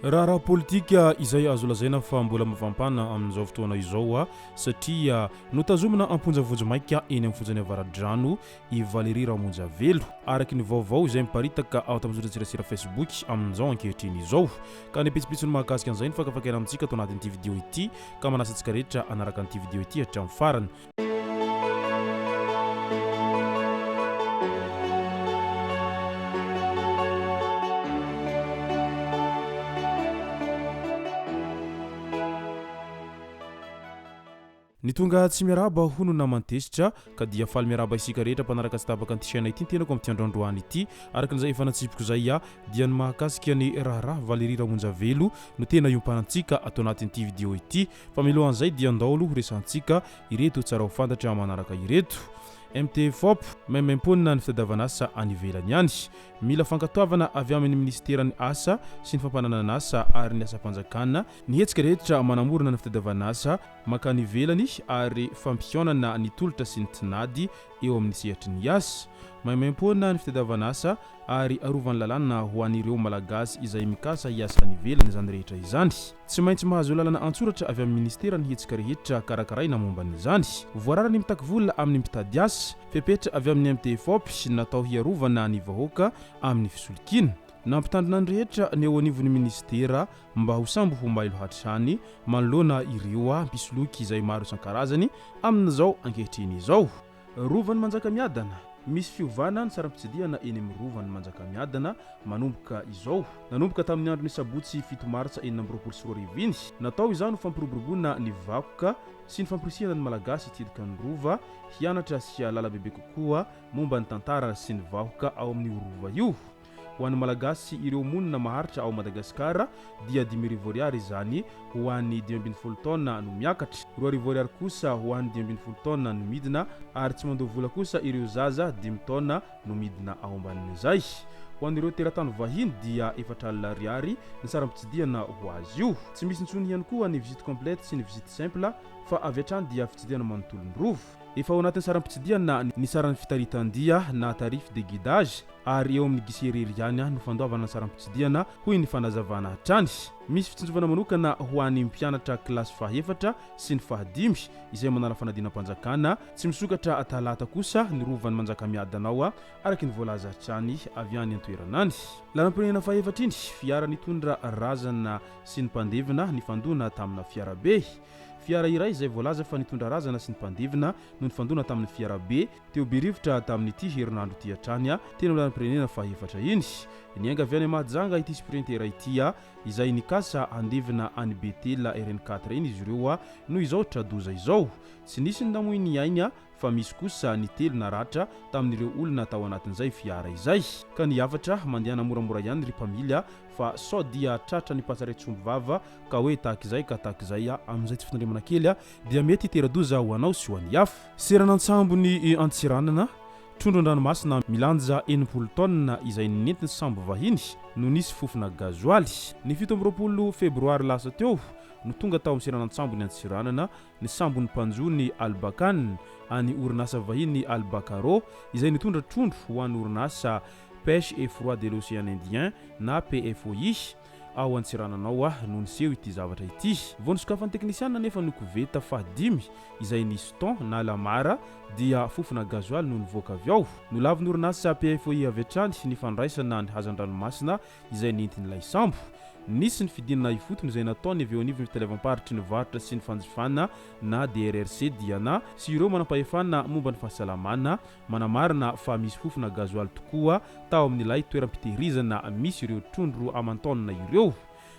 Raharaha politika izay azo lazaina fa mbola mavampana amin'izao fotoana izao satria notazomina am-ponja vonjimaika eny amin'ny fonjan'i Avaradrano i Valérie Ramonjavelo, araka ny vaovao izay miparitaka ao tambajotran-tserasera Facebook amin'izao ankehitriny izao. Ka ny pitsopitsony mahakasika an'izay no fakafakaina amintsika ato anatin'ity video ity ka manasa antsika rehetra hanaraka an'ity video ity hatramin'ny farany. Ny tonga tsy miarahaba hono naman-tezitra ka dia faly miarahaba isika rehetra mpanaraka tsy tapaka an'ity chaîne ity ny tenako amin'ity andro androany ity. Araka an'izay efa natsipiko izay aho dia ny mahakasika ny raharaha Valérie Ramonjavelo no tena iompanantsika ato anatin'ity video ity. Fa mialohan'izay dia ndao aloha horesahantsika ireto tsara ho fantatra manaraka ireto. MTFOP, maimaimpoana ny fitadiavan'asa any ivelany any. Mila fankatoavana avy amin'ny minisiteran'ny asa sy ny fampananan'asa ary ny asam-panjakana ny hetsika rehetra manamorona ny fitadiavan'asa mankany ivelany ary fampihaonana ny tolotra sy ny tinady eo amin'ny sehatry ny asa. Maimaimpoana ny fitadiavan'asa ary arovan'ny lalàna ho an'ireo Malagasy izay mikasa hiasa any ivelany izany rehetra izany. Tsy maintsy mahazo lalana an-tsoratra avy amin'ny minisitera ny hetsika rehetra karakaraina momba an'izany. Voarara ny mitaky vola amin'ny mpitady asa. Fepetra avy amin'ny MTFOP natao hiarovana ny vahoaka amin'ny fisolokiana. Nampitandrina ny rehetra ny eo anivon'ny minisitera mba ho sambo ho mailo hatrany manoloana ireo mpisoloky izay maro isan-karazany amin'izao ankehitriny izao. Rovan'i Manjakamiadana, Misy fiovana ny saram-pitsidihana eny amin'ny Rovan'i Manjakamiadana manomboka izao. Nanomboka tamin'ny andron'ny sabotsy fito martsa 2026 iny. Natao izany ho fampiroboroboana ny vakoka sy ny famporisihana ny Malagasy hitsidika ny Rova, hianatra sy hahalala bebe kokoa momba ny tantara sy ny vahoka ao amin'io Rova io. Ho an'ny Malagasy sy ireo monina maharitra ao Madagasikara dia 5000 ariary izany ho an'ny 15 taona no miakatra, 2000 ariary kosa ho an'ny 15 taona no midina ary tsy mandoa vola kosa ireo zaza dimy taona no midina ao ambanin'izay. Ho an'ireo teratany vahiny dia 40 ariary ny saram-pitsidihana ho azy io. Tsy misy intsony ihany koa ny visite complète sy ny visite simple fa avy hatrany dia fitsidihana manontolo ny Rova. Efa ao anatin'ny saram-pitsidihana ny saran'ny fitaritan-dia na tarif de guidage ary eo amin'ny guichet irery ihany no fandoavana ny saram-pitsidihana, hoy ny fanazavana hatrany. Misy fitsinjovana manokana ho an'ny mpianatra kilasy fahefatra sy ny fahadimy izay manala fanadinam-panjakana. Tsy misokatra talata kosa ny rovan'i Manjakamiadana ao, araka ny voalaza hatrany avy any an-toerana any. Lalam-pirenena fahefatra iny, fiara nitondra razana sy ny mpandevina nifandona tamina fiarabe. Fiara iray izay voalaza fa nitondra razana sy ny mpandevina no nifandona tamin'ny fiarabe teo Berivotra tamin'ity herinandro ity hatrany teny amin'ny lalam-pirenena fahefatra iny. Niainga avy any Mahajanga ity Sprinter ity izay nikasa handevina any Betela RN quatre iny izy ireo no izao tra-doza izao. Tsy nisy ny namoy ny ainy fa misy kosa ny telo naratra tamin'ireo olona tao anatin'izay fiara izay. Ka ny hafatra, mandehana moramora ihany ry mpamily a, fa sao dia tratra ny mpatsaretsomby vava ka hoe tahak'izay ka tahak'izay a, amin'izay tsy fitandremana kely a, dia mety hitera-doza ho anao sy ho an'ny hafa. Seranan-tsambon'i Antsiranana, trondro an-dranomasina milanja 60 taonina izay nentin'ny sambo vahiny no nisy fofona gazoaly. Ny 27 febroary lasa teo no tonga tao amin'ny seranan-tsambon'i Antsiranana ny sambon'ny mpanjono Albakan an'ny orinasa vahiny Albacaro izay nitondra trondro ho an'ny orinasa Pêche et Froid de l'Océan Indien na PFOI ao Antsiranana ao no niseho ity zavatra ity. Vao nosokafan'ny teknisianina anefa ny koveta fahadimy izay nisy thon na lamara dia fofona gazoaly no nivoaka avy ao. Nolavin'ny orinasa PFOI avy hatrany ny fandraisana ny hazandranomasina izay nentin'ilay sambo. Nisy ny fidinana ifotony izay nataon'ny avy eo anivon'ny fitaleavam-paritry ny varotra sy ny fanjifana na DRRC Diana sy ireo manampahefana momba ny fahasalamana manamarina fa misy fofona gazoaly tokoa tao amin'ilay toeram-pitehirizana misy ireo trondro aman-taonina ireo.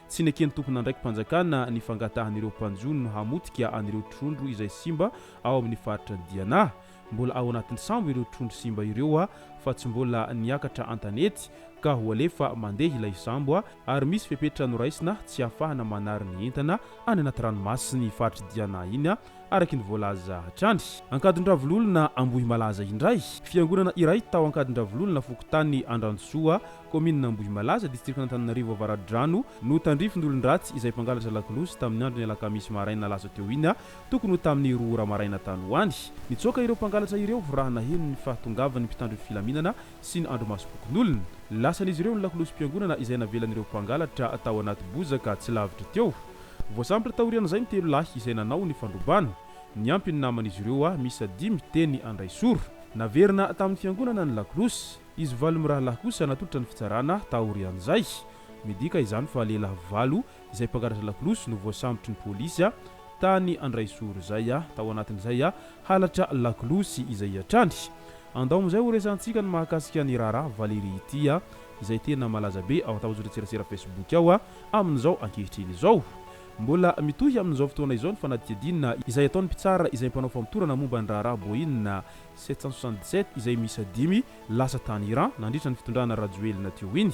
Tsy neken'ny tompon'andraiki-panjakana ny fangatahan'ireo mpanjono hamotika an'ireo trondro izay simba ao amin'ny faritra Diana. Mbola ao anatin'ny sambo ireo trondro simba ireo fa tsy mbola niakatra an-tanety ka ho alefa mandeha ilay sambo ary misy fepetra noraisina tsy hahafahana manary ny entana any anaty ranomasin'ny faritr'i Diana iny araka ny voalaza hatrany. Ankadindravololona Ambohimalaza indray. Fiangonana iray tao Ankadindravololona, fokontany Andrandosoa, kaominina Ambohimalaza, distrikan'Antananarivo Avaradrano no tandrifin'olon-dratsy izay mpangalatra lakolosy tamin'ny andron'ny alakamisy maraina lasa teo iny, tokony ho tamin'ny 2 ora maraina tany ho any. Nitsoaka ireo mpangalatra ireo raha naheno ny fahatongavan'ny mpitandro filaminana sy ny andrimasom-pokonolona. Lasan'izy ireo ny lakolosim-piangonana izay navelan'ireo mpangalatra tao anaty bozaka tsy lavitra teo. Voasambotra taorian'izay ny telo lahy izay nanao ny fandrobana. Niampy ny naman'izy ireo miisa dimy teny Andraisoro. Naverina tamin'ny fiangonana ny lakolosy. Izy valo mirahalahy kosa natolotra ny fitsarana taorian'izay. Midika izany fa lehilahy valo izay mpangalatra lakolosy no voasambotry ny polisy tany Andraisoro izay tao anatin'izay halatra lakolosy izay hatrany. Andao amin'izay ho resahantsika ny mahakasika ny raharaha Valérie ity izay tena malaza be ao an-tambajotran-tserasera Facebook ao amin'izao ankehitriny izao. Mbola mitohy amin'izao fotoana izao ny fanadihadiana izay ataon'ny mpitsara izay mpanao famotorana momba ny raharaha Boeing 777 izay miisa dimy lasa tany Iran nandritra ny fitondrana Rajoelina teo iny.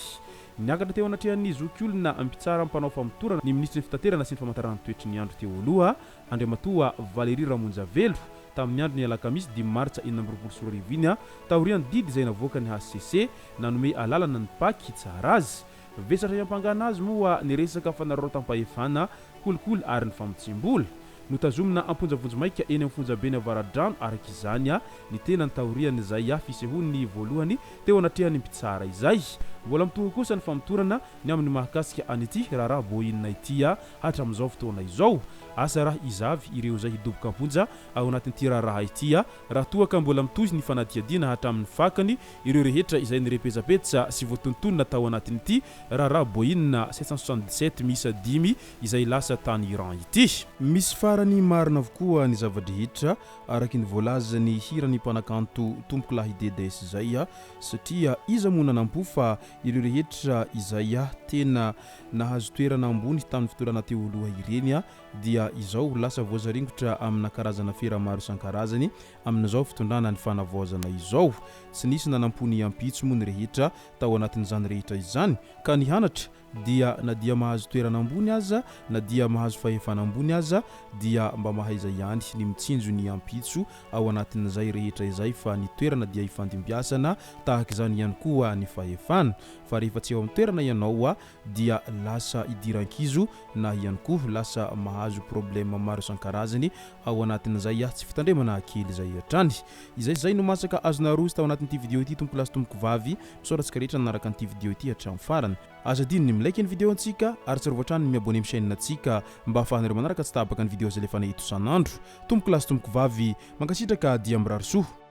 Niakatra teo anatrehan'ny zokiolona mpitsara mpanao famotorana ny minisitry ny fitaterana sy ny famantarana ny toetry ny andro teo aloha Andriamatoa Valéry Ramonjavelo tamin'ny andron'ny alakamisy dimy martsa 2026 iny taorian'ny didy izay navoakan'ny hcc nanome alalana ny Pac hitsara azy. Vesatra hiampangana azy moa ny resaka fanararaotam-pahefana, kolikoly ary ny famotsiam-bola. Notazomina am-ponja vonjimaika eny amin'ny fonjaben'i Avaradrano araka izany ny tenany taorian'izay fisehoany voalohany teo anatrehan'ny mpitsara izay. Mbola mitohy kosa ny famotorana ny amin'ny mahakasika an'ity raharaha Boina ity hatramin'izao fotoana izao. Asa raha iza avy ireo izay hidoboka am-ponja ao anatin'ity raharaha ity raha toa ka mbola mitohy ny fanadihadiana hatramin'ny fakany ireo rehetra izay nirepetsapetsa sy voatonontonona tao anatin'ity raharaha Boeing 777 miisa dimy izay lasa tany Iran ity. Misy farany marina avokoa ny zava-drehetra araky ny voalazan'ny hiran'ny mpanakanto Tompokolahy Dedes izay satria iza moa nanampo fa ireo rehetra izay tena nahazo toerana ambony tamin'ny fitondrana teo aloha ireny dia izao lasa voasaringotra amina karazana fera maro isan-karazany amin'izao fitondrana ny fanavaozana izao. Tsy nisy nanampo ny ampitso moa ny rehetra tao anatin'izany rehetra izany ka ny hanatra dia na dia mahazo toerana ambony aza na dia mahazo fahefana ambony aza dia mba mahaiza ihany ny mitsinjo ny ampitso ao anatin'izay rehetra izay fa ny toerana dia ifandimbiasana tahak'izany ihany koa ny fahefana fa rehefa tsy eo amin'ny toerana ianao dia lasa idiran-kizo na ihany koa lasa mahazo problème maro isan-karazany ao anatin'izay tsy fitandremana kely izay hatrany. Izay izay no masaka azonao aroso tao anatin'ity vidéo ity tompoko lahy sy tompoko vavy. Misaotra antsika rehetra nanaraka an'ity vidéo ity hatramin'ny farany. Aza adino ny mi-like ny vidéo antsika ary tsarovy hatrany ny mi-abonner amin'ny chaîne antsika mba ahafahanareo manaraka tsy tapaka ny vidéo izay alefanay eto isan'andro. Tompoko lahy sy tompoko vavy, mankasitraka dia mirary soa.